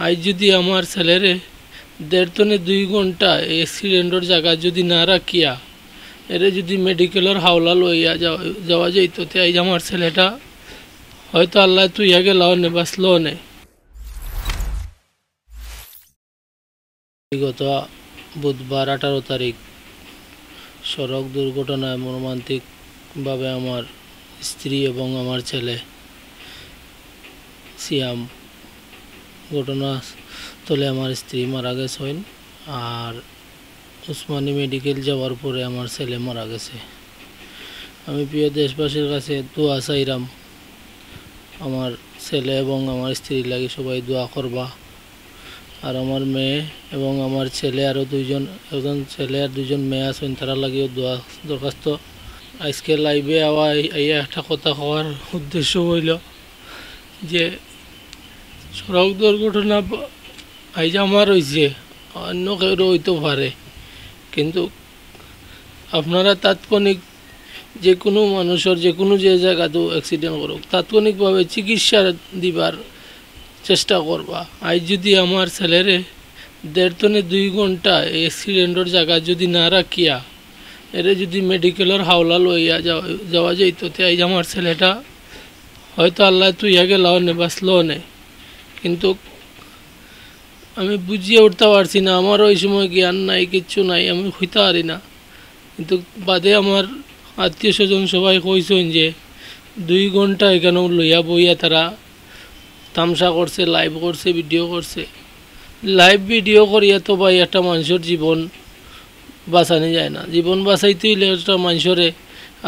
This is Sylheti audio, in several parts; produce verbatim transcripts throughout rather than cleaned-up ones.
আইজ যুদি আমার ছেলেরে দেড় তনে দুই ঘন্টা এই অ্যাক্সিডেন্টর জাগাত যুদি না রাখিয়া এরে যুদি মেডিকেলর হাওলা লইয়া যাওয়া, যাওয়া যাইতো, তে আইজ আমার ছেলেটা হয়তো আল্লায় থুইয়া গেলা অনে, বাঁচলো অনে। বিগত বুধবার আঠারো তারিখ সড়ক দুর্ঘটনায় মর্মান্তিকভাবে আমার স্ত্রী এবং আমার ছেলে সিয়াম, ঘটনাস্থলে আমার স্ত্রী মারা গেছইন। আর উসমানী মেডিকেল যাওয়ার পরে আমার ছেলে মারা গেছে। আমি প্রিয় দেশবাসীর কাছে দোয়া চাইরাম, আমার ছেলে এবং আমার স্ত্রীর লাগি সবাই দোয়া করবা। আর আমার মেয়ে এবং আমার ছেলে আরও দুইজন, একজন ছেলে আর দুইজন মেয়ে আছইন, তারার লাগিও দোয়া দরখাস্ত। আইজকে লাইভে আওয়া, আইয়া একটা কথা কওয়ার উদ্দেশ্য অইলো যে সড়ক দুর্ঘটনা বা-, আইজ আমার অইছে, অন্য কেউরও অইতো পারে, কিন্তু আপনারা তাৎক্ষণিক যে কুনু মানুষর যে কুনু যে জাগাত অ্যাক্সিডেন্ট করউক, তাৎক্ষণিকভাবে চিকিৎসা দিবার চেষ্টা করবা। আইজ যুদি আমার ছেলেরে দেড় তনে দুই ঘন্টা এই অ্যাক্সিডেন্টর জাগাত যুদি না রাখিয়া এরে যুদি মেডিকেলর হাওলা লইয়া যাওয়া, যাওয়া যাইতো, তে আইজ আমার ছেলেটা হয়তো আল্লায় থুইয়া গেলা অনে, বাঁচলো অনে। কিন্তু আমি বুঝিয়া উঠতা পারছি না, আমারও ওই সময় জ্ঞান নাই, কিচ্ছু নাই, আমি কইতা পারি না। কিন্তু বাদে আমার আত্মীয় স্বজন সবাই কইছইন যে দুই ঘন্টা এখানো লইয়া বইয়া তারা তামশা করছে, লাইভ করছে, ভিডিও করছে। লাইভ ভিডিও করিয়া তো ভাই একটা মানষর জীবন বাঁচানি যায় না। জীবন বাঁচাইতে অইলে একটা মানষরে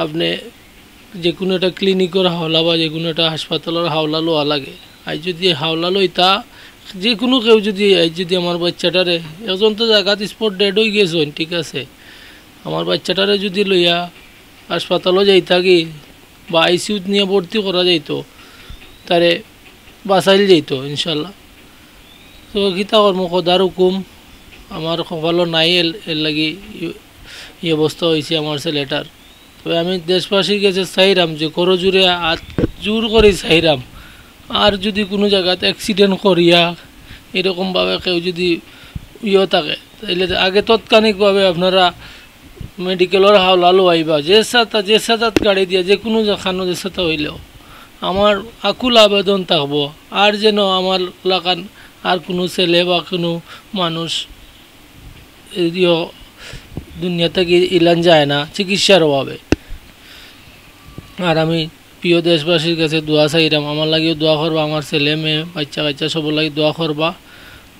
আপনে যে কুনু একটা ক্লিনিকর হাওলা বা যে কুনু একটা হাসপাতালর হাওলা লওয়া লাগে। আইজ যুদি হাওলা লইতা, যে কুনু কেউ যুদি, আইজ যুদি আমার বাইচ্চাটারে, একজন তো জাগাত স্পট ডেড অইগেছইন, ঠিক আছে, আমার বাইচ্চাটারে যুদি লইয়া হাসপাতালো যাইতা গি বা আইসিইউত নিয়া ভর্তি করা যাইতো, তারে বাঁচাইল যাইতো ইনশাল্লাহ। তো কিতা করমু, খোদার হুকুম, আমার কপালো নাই, এর, এর লাগি ই, ই অবস্থা অইছে আমার ছেলেটার। তবে আমি দেশবাসীর গেছে চাইরাম যে করজোড়ে আত জোর করি চাইরাম, আর যুদি কুনু জাগাত অ্যাক্সিডেন্ট করিয়া এরকমভাবে কেউ যুদি ইয়ে থাকে, তাইলে আগে তাৎক্ষণিকভাবে আপনারা মেডিকেলর হাওলা লওয়াইবা, যে সাথে, যে সাথে গাড়ি দিয়া, যে কুনু যেখানো যে সাথে অইলেও আমার আকুল আবেদন থাকবো, আর যেন আমার লাখান আর কুনু ছেলে বা কুনু মানুষ এই দিও দুনিয়া থাকি ইলান যায় না চিকিৎসার অভাবে। আর আমি প্রিয় দেশবাসীর গেছে দোয়া চাইরাম, আমার লাগিও দোয়া করবা, আমার ছেলে মেয়ে, বাইচ্চা কাইচ্চা সবর লাগি দোয়া করবা।